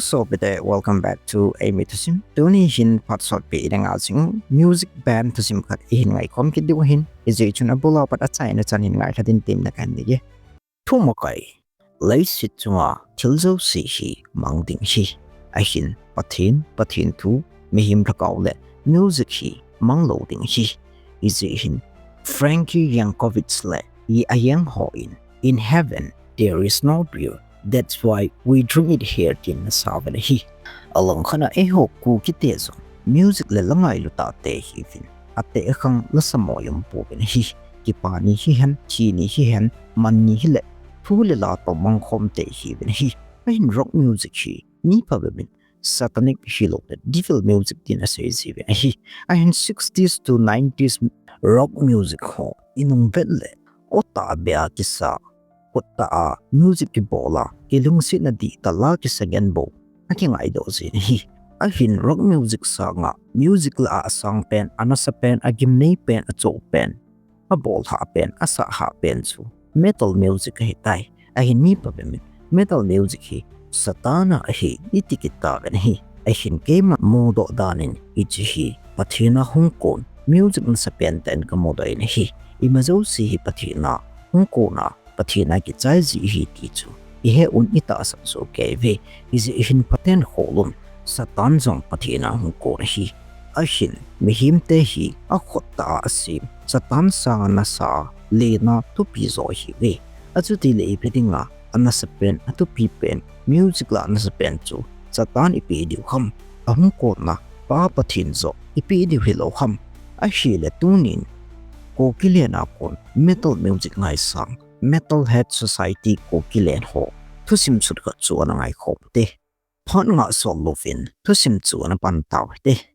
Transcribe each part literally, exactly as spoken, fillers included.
So, bete, welcome back to Eimi Thusim. Tuni hin phat sot pi ina ngai jing music band thusim khat ihin ngaikhom kit diu ahin. Ijeh chun abul a pat achaina chan hin ngailha din temna kahin nei e. Thumakai, leiset chunga thil jouse hi mang ding ahi. Ahin Pathen, Pathen thu, mihem lhagao le music hi mang lou ding ahi. Ijeh hin Frankie Yankovic le i aheng hon, "In heaven, there is no beer. That's why we drink it here," tin ana sa uvin ahi. Alangkhat a eiho Kuki te jong music le la ngailu tah te hiuvin, ateh khang la samo jong pouvin ahi. Kipa ni hihen, thi ni hihen, man ni hile, thu le la toh mangkhom te hiuvin ahi. Ahin rock music hi mi phabep in satanic hilou le devil music tin asei jiuvin ahi. Ahin sixties to nineties rock music ho inung vet le, o tah beh a kisa, khut tah a music kibol a, kilungsetna dihtah la kisa ngen bou akingai doh jin ahi. Ahin rock music sanga music lah a asang pen, anasa pen, agimnei pen, acho pen, abol hah pen, asah hah pen chu metal music ahitai. Ahin mi phabep in metal music hi Satan a ahi iti kit tauvin ahi. Ahin keima mudoh dan in hiche hi Pathen a hung kon music nasa pen tah in kamudoh in ahi. Ima jouse hi Pathen a hung kon a, Pathen a kichai ji ahi ti chu ihe un itahsan soh kei uve. Ijeh hin phaten khol un, Satan jong Pathen a hung kon ahi. Ahin mihem te hi akhut tah a asem Satan sanga nasa, lena, thupi joh ahiuve. Achuti le ipi dinga anasa pen, athupi pen, music lah a nasa pen chu Satan ipeh diu ham? Ahung konna Pa Pathen joh ipeh diu hilou ham? Ahile tunin Kuki len a kon metal music ngaisang Metalhead Society Kuki len ho thusim sut khat chu ana ngaikhom u hite. Phat ngah sot louvin thusim chu ana pan tau hite.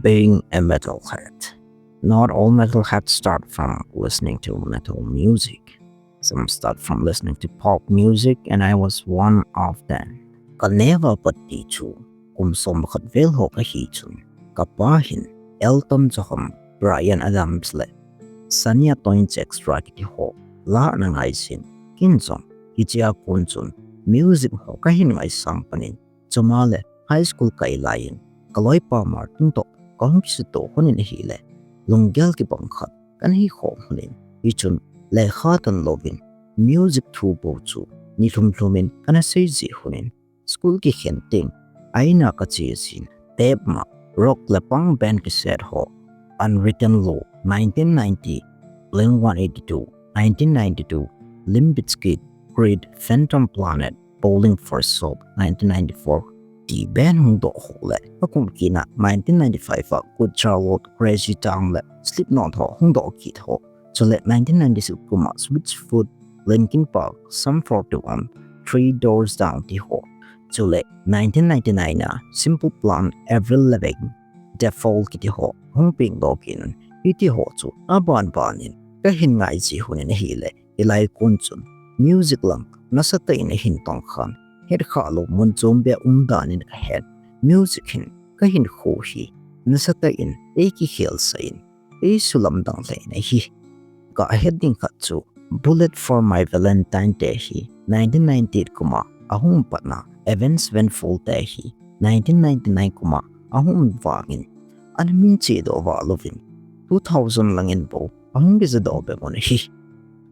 Being a metalhead. Not all metalheads start from listening to metal music. Some start from listening to pop music, and I was one of them. Ka neo a pat ti chu kum som khat vel ho kahi chun, ka pa hin Elton John, Bryan Adams le Shania Twain Extra kiti ho la ana ngai jin, ken jong hichea kon chun music ho kahin ngaisang pan in, chuma le high school kai lai in ka loipa Martin toh kahung kisuto lhon in ahile, lunggel kibang khat kana hi khom lhon in, hichun lekha tan louvin music thu bou chu ni lhum lhum in kana sei ji lhon in, school kikhen teng a in a kache jin, tape ma rock le punk band cassette ho, Unwritten Law, nineteen ninety, Blink one eighty-two, nineteen ninety-two, Limp Bizkit, Creed, Phantom Planet, Bowling for Soup, nineteen ninety-four, ti band hung doh ho le, akum kit a nineteen ninety-five a Good Charlotte, Crazy Town le Slipknot ho hung doh kit ho. Chule nineteen ninety-six kum a Switchfoot, Linkin Park, Sum forty-one, Three Doors Down ti ho. Chule nineteen ninety-nine a Simple Plan, Avril Lavigne, The Fall kiti ho hung peng doh kit in, hiti ho chu aban ban in kahin ngai ji lhon in ahile, hilai kon chun music lang nasatah in ahin tong khan, hetkhah lou mun chom beh a um dan in kahen. Music hin ka hinkho hi nasatah in eikikhel sah in, eisulamdang lheh in ahi. Ka het ding khat chu Bullet for My Valentine te hi nineteen ninety-eight kum a ahung um pat a, Avenged Sevenfold te hi nineteen ninety-nine kum a ahung um vangin, ana min chedoh vah louvin, two thousand lang in bou ahung kija doh bep un ahi.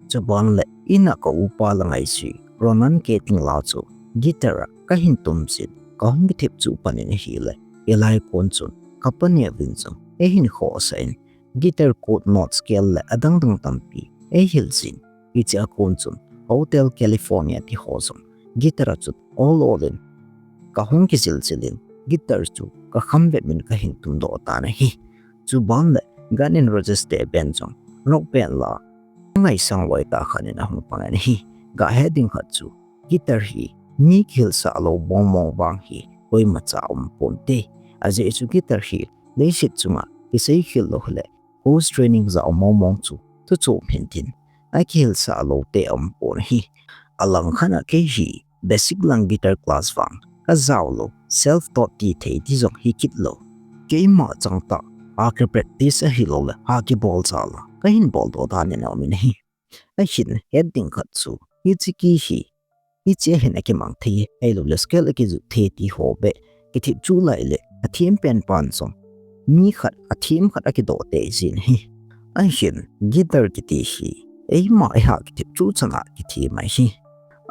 Chuban le in a ka upa la ngaisui Ronan Keating la chu guitar a kahin tum jin, kahung kithep chu pan in ahile, hilai kon chun ka pa neuvin jong eihin khohsah in, guitar chord note scale le adang dang tampi eihil jin, hichea kon chun Hotel California ti ho jong guitar a chun ol ol in kahung kijil jil in, guitar chu ka kham bep in kahin tum doh tan ahi. Chuban le Guns N' Roses te band jong rock band la ngaisang loi tah khat in ahung pang in ahi. Ka het ding khat chu guitar hi mi kihilsah lou mong mong vang hi koimacha um ponte. Ajeh chu guitar hi leiset chunga kisei khel lou hile, ghost training jao mong mong chu thu chom hin tin, akihilsah lou te aum pon ahi. Alangkhat a kei hi basic lang guitar class vang kajao lou, self taught ti thei ti jong hi kit lou, keima chang tah a ka practice ahilou le ha kibol jal a kahin bol doh dan in aum in ahi. Ahin het ding khat chu hiche key hi Hiche hin akimang thei, ahilouleh scale akijot thei ti ho beh kithip chu lai le, athem pen pan jong mi khat, athem khat akidoh tei jin ahi. Ahin guitar kiti hi eima eiha kithip chu chana kithem ahi.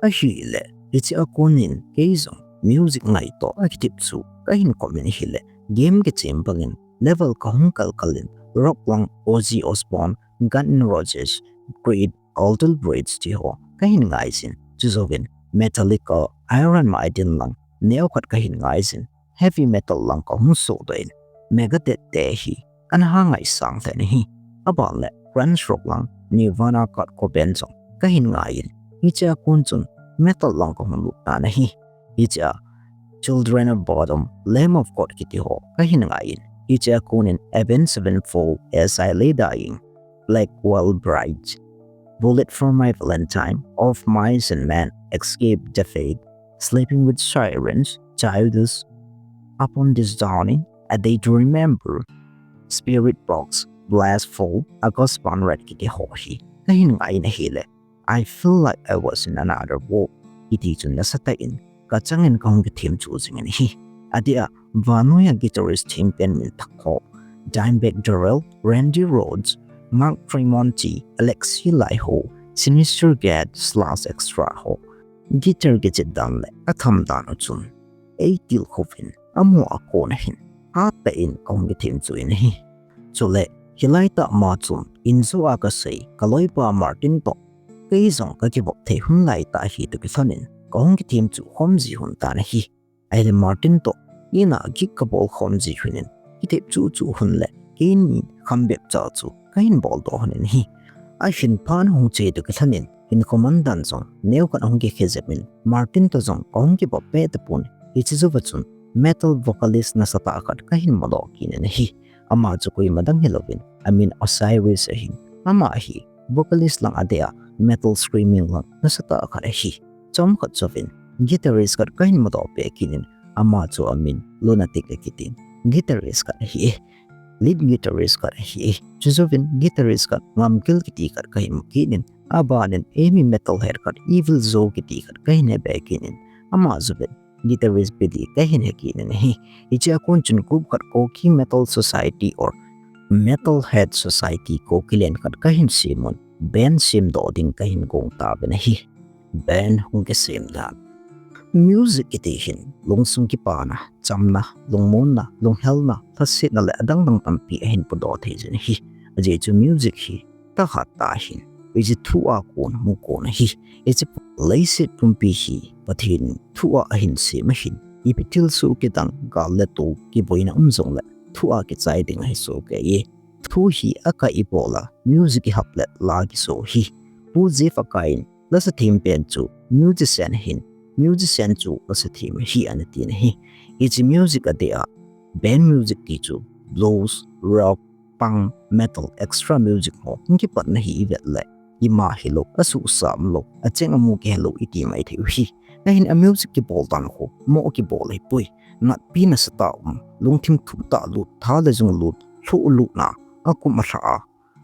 Ahile, hiche a konin kei jong music ngaito a kithip chu kahin comment ahile, game kichem bangin level kahung kalkal in, rock lang Ozzy Osbourne, Guns N' Roses, Creed, Alter Bridge ti ho kahin ngai jin, chujouvin Metallica, Iron Maiden lang neokhat kahin ngai jin, heavy metal lang kahung sodoh in, Megadeth te hi kana ha ngaisang lheh in ahi. Aban le grunge rock lang Nirvana, Kurt Cobain jong kahin ngai in, hiche a kon chun metal lang kahung lut tan ahi. Hiche a Children of Bodom, Lamb of God kiti ho kahin ngai in, hiche a konin Avenged Sevenfold, As I Lay Dying, Black Veil Brides, Bullet for My Valentine, Of Mice and Men, Escape the Fate, Sleeping with Sirens, Childers, Upon This Dawning, A Day to Remember, Spirit Box, Blessful, August Burns Red kiti ho hi kahin ngai in ahile, I Feel Like I Was in Another World kiti chun nasatah in kachangin kahung kithem chu jing in ahi. Adeh a, vannoi a guitarist thempen min thak ho, Dimebag Darrell, Randy Rhoads, Mark Tremonti, Alexi Laiho, Sinister Gadd, Slash Extra ho guitar kichit dan le atham dan u chun eitilkhouvin, amaho a kona hin hatah in kahung kithem chu in ahi. Chule, hilai tah ma chun injo a kasei kaloipa Martin toh kei jong kakivop thei hun lai tah hi toh kilhonin kahung kithem chu khom ji lhon tan ahi. Ahile Martin toh in a gig kabol khom ji lhonin, kithep chu chu lhon le keini kham bep cha chu kahin boldoh lhonin ahi. Ahin phat hung che toh kilhonin hinkho man dan jong neokhat ahung kikhe jep in, Martin toh jong kahung kivop peh tapon, hiche jouva chun metal vocalist nasatah khat kahin mudoh kit in ahi. Ama chu koima dang hilouvin, amin Osiris ahin, ama hi vocalist lang adeh a, metal screaming lang nasatah khat ahi. Chomkhat jouvin guitarist khat kahin mudoh peh kit in, ama chu amin Lunatic akitin, guitarist khat ahi e, lead guitarist khat ahi e. Chujouvin guitarist khat Ngamgil kiti khat kahin mu kit in, abanin eimi metalhead khat Evil Joe kiti khat kahin he be kit in, ama jouvin guitarist Billy kahin he kit in ahi. Hiche a kon chun group khat Kuki Metal Society or Metalhead Society Kukiland khat kahin semun, band semdoh ding kahin gong tauvin ahi. Band hung kisem dan. Music kiti hin lungsung kipana, chamna, lungmonna, lunghelna, lhasetna le adang dang tampi ahin pudoh thei jin ahi. Ajeh chu music hi tahsa tah ahin, hiche thu a kon hung kon ahi. Hiche leiset pumpi hi Pathen thu a ahin sem ahin, ipi thilsoh kidang, gal le tol kiboina um jongle thu a kichai ding ahi soh kei e. Thu hi akai ibol a, music ihap le la kiso ahi. Pu Jeff akai in, lasa them pen chu musician ahin, musician chu lasa them ahi ana tin ahi. Hiche music adeh a, band music ti chu blues, rock, punk, metal, extra music ho hung kipatna hi ivet le, ima hilou, asuhsa umlou, acheng amu kihelou iti mai thei u ahi. Ahin a music kibol dan khu moh kibol ahipoi. Natpi nasatah um, lungthim thuhtah lut, tha le jung lut, lhuh lutna, akum alha a,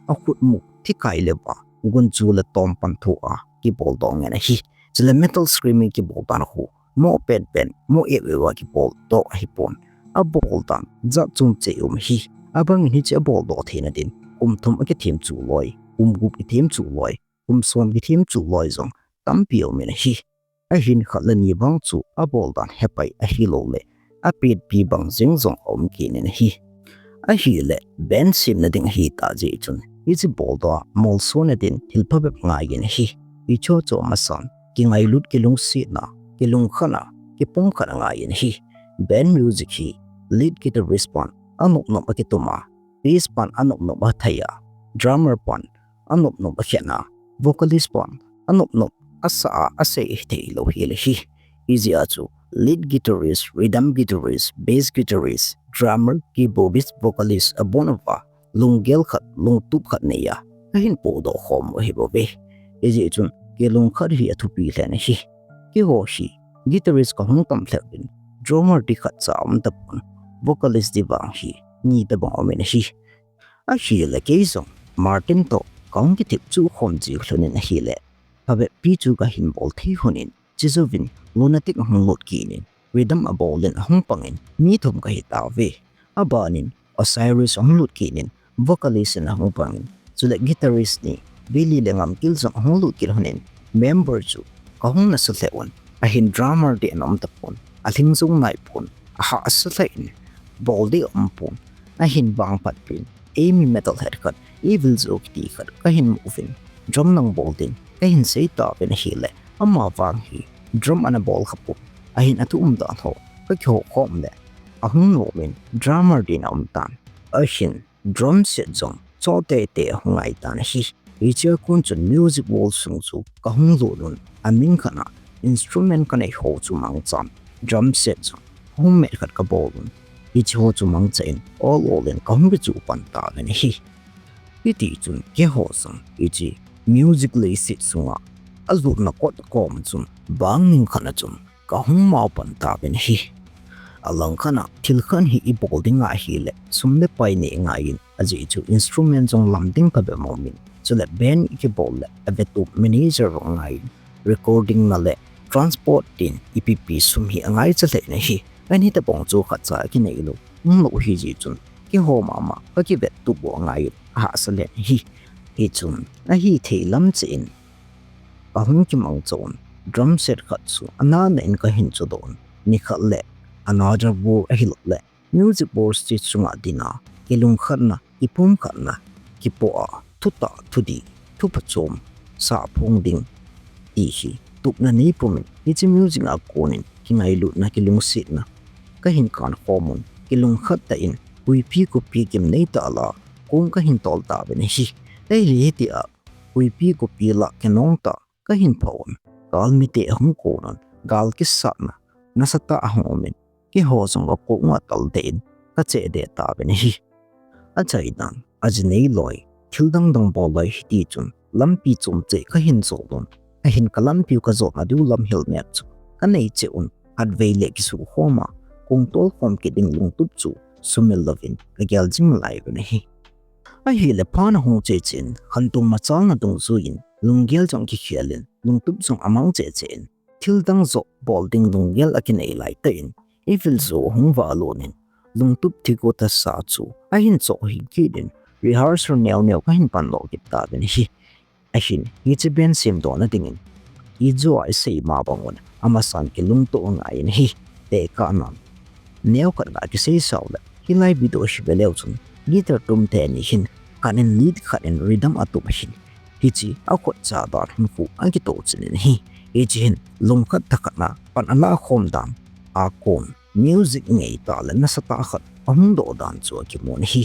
akhutmuk thikai le va, gunchu le tompan thoh a kiboldoh ngen ahi. Chule metal screaming kibol dan khu moh penpen, moh eueu a kiboldoh ahipon, abol dan jat chom cheh um ahi. Abangin hiche aboldoh theina din kum thum akithem chu loi, kum gup kithem chu loi, kum som kithem chu loi jong tampi aumin ahi. Ahin khat le ni bang chu abol dan hepai ahilouleh apetpi bang jeng jong aum kit in ahi. Ahile band semna ding ahitah jeh chun, hiche boldoh a molsona din thil phabep angaiyin ahi. Hicheho chu amasan kingailut, kilungsetna, kilungkhatna, kipumkhatna angaiyin ahi. Band music hi lead guitarist pan anop nop akitum a, bass pan anop nop athei a, drummer pan anop nop akhen a, vocalist pan anop nop asa a, asei thei lou hel ahi. Hijeh a chu lead guitarist, rhythm guitarist, bass guitarist, drummer, keyboardist, vocalist abon uva lunggel khat, lungtup khat nei a kahin podoh khom u ahibouve. Hijeh chun kilungkhat hi athupi lheh in ahi. Keiho hi guitarist kahung tam lheh uvin, drummer ti khatcha aum tapon, vocalist ti vang hi ni tobang aumin ahi. Ahile kei jong Martin toh kahung kithep chu khom ji lhonin ahile, phabep pi chu kahin bol thei lhonin, Chujouvin Lunatic ahung lut kit in, rhythm abol in ahung pang in, mi thum kahi tauve. Abanin Osiris ahung lut kit in, vocalist in ahung pang in, chule guitarist ni, Billy le Ngamkil jong ahung lut kit lhonin, member chu kahung nasa lheh un, ahin drummer ding ana um tapon, alhing jong nai pon, ahahsa lheh in, bol ding aum pon, ahin vangphat pin, eimi metalhead khat, Evil Joe kiti khat kahin mu uvin, drum nang bol ding kahin sei tauvin ahile, amavang hi drum ana bol khapon, ahin athu umdan ho kakiho khom le, ahung nom in drummer ding ana um tan, ahin drum set jong cho teitei ahung ngai tan ahi. Hichea kon chun Music World sung chu kahung lut un, amin khat a instrument kanei ho chu mangchan, drum set jong hung met khat kabol un, hiche ho chu mangcha in ol ol in kahung kichuh pan tauvin ahi. Hiti chun keiho jong hiche music leiset sunga alutna kot koma chun bang ning khat a chun kahung mao pan tauvin ahi. Alang khat a thil khat hi ibol ding ahile sum le pai nei angaiyin, ajeh chu instrument jong lam ding kabe mong in, chule band ikibol le avetup manager jong angaiyin, recording na le transport tin ipi pi sum hi angaicha lheh in ahi. Ahin hitobang chu khatcha kinei lou umlou ahijeh chun, keiho mama kakivetup u angaiyin, ahahsa lheh in ahi. Hichun ahithei lam cheh in kahung kimangcha un, drum set khat chu anana in kahin chodoh un, nikhat le Another World ahilou le Music World stage chunga dinga kilungkhatna, kipumkhatna kipoh a, thutah, thudih, thuphachom sah phong ding ti hi tupna neipum in, hiche music a konin kingailutna, kilungsetna kahin kan khom un, kilungkhat tah in huipi kopi gimnei tah lah a kong kahin tol tauvin ahi. Ahile hitia huipi kopi lah kinong tah kahin pha un, galmite ahung kon un, gal kisatna nasatah ahung um in, keiho jong kakoma tal deh in kache deh tauvin ahi. Achaidan, ajinei loi, thil dang dang bol loi hiti chun lampi chom cheh kahin jot un, ahin kalampiu kajotna diu lam helmet chu kanei cheh un, khatvei le kisukhom a kong tolkhom kit ding lungtup chu sumil louvin kagel jing nalai uvin ahi. Ahile phat ahung che cheh in, khantou machalna dungjuiyin lunggel jong kikhel in, lungtup jong amang che cheh in, thil dang joh bol ding lunggel akinei laitah in, Evil Joe ahung valut in, lungtup thikut thasa chu ahin choh hih kit in, rehearsal neo neo kahin pandoh kit tauvin ahi. Ahin hiche band semdohna dingin, Evil Joe a isei ma bang un, amasan kilungto angaiyin ahi. Tekahnan, neokhat a kisei sao le, hilai video hi veleu chun guitar tum teni hin khat in lead, khat in rhythm atup ahin, hiche akhutcha dan hinkho akitoh chin in ahi. Hiche hin lungkhat thakhat a pan alah khom dan a kon, music ngeitah le nasatah khat ahung doh dan chu akimun ahi.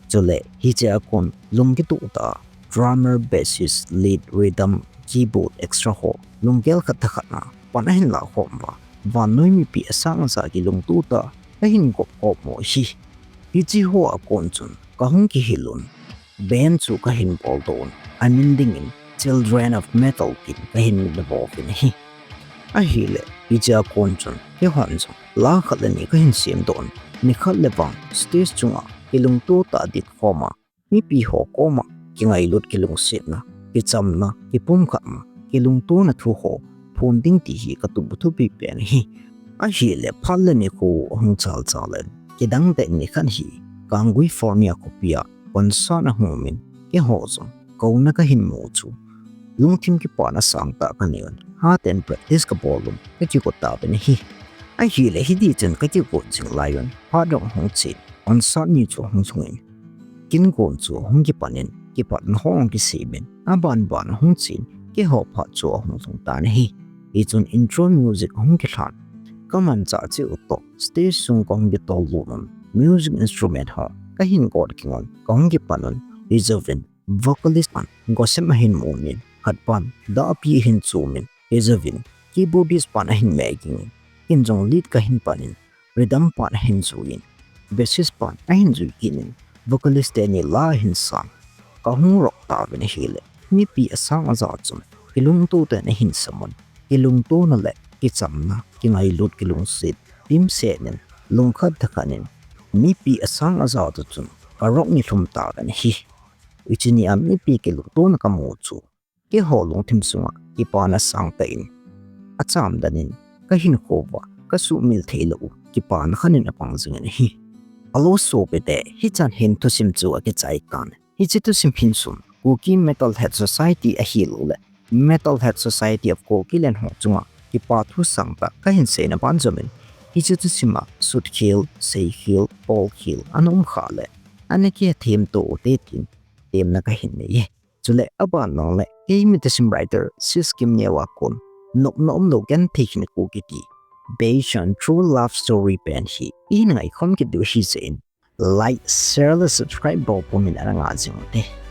Chule hichea kon lungkitoh tah a drummer, bassist, lead, rhythm, keyboard, extra ho lunggel khat thakhat a pan ahin lah khom uva, vannoi mipi asang aja kilungto tah a ahin gop khom u ahi. Hiche hoa kon chun kahung kihil un, band chu kahin boldoh un, amin dingin Children of Metal tin kahin min vo uvin ahi. Ahile hichea kon chun keihon jong la khat le ni kahin semdoh un, nikhat le vang stage chunga kilungto tah a dit khom a, mipi ho koma kingailut, kilungsetna, kichamna, kipumkhatna, kilungtona thu ho phon ding ti hi katup u thupi pen ahi. Ahile phat le nikho ahung chal chal in, kidang tah in nikhat hi Kanggui Fornia khopia concert ahung um in, keiho jong kouna kahin mu chu lungthim kipana sangtah kanei un, hat in practice kabol un, kakigo tauvin ahi. Ahile hiti chun kakigo jing lai un, phat jong ahung chen, concert ni chu ahung lhung in, kin gon chu ahung kipan in, kipatna ho ahung kisem in, aban ban ahung chen, keiho phat chu ahung lhung tan ahi. Hichun intro music ahung kilhan, kamanchah cheh u toh stage sung kahung kitol lut un, music instrument ho kahin got ging un, kahung kipan un, hijouvin vocalist pan gosem ahin mun in, khat pan dahpi ahin chom in, hijouvin keyboardist pan ahin meh ging in, ken jong lead kahin pan in, rhythm pan ahin jui in, bassist pan ahin jui kit in, vocalist teni la ahin san, kahung rock tauvin ahile, mipi asang aja chun kilungto tah in ahin sam un, kilungtona le kichamna, kingailut, kilungset dimset in, lungkhat thakhat in mipi asang aja toh chun ka rock nilhum tauvin ahi. Hiche nia mipi kilungtona kamu chu keiho lungthim sunga kipana sangtah in acham dan in kahin khova kasumil theilou u kipana khat in apang jing in ahi. Alo sopite, hichan hin thusim chu akichai tan. Hiche thusim hin sun Kuki Metalhead Society ahilouleh Metalhead Society of Kukiland ho chunga kipa thu sangtah kahin seina ban jom in, hiche thusim a sutkhel, seikhel, polkhel ana um khah le ana kithemto ute tin temna kahin nei e. Chule aban nang le keima thusim writer Sis Kimneo a kon nopna umlou genthei khat Kuki ti based on true love story pen hi ihin ngaikhom kit diu ahi jeh in like, share le subscribe bol pumin ana nga jing ute.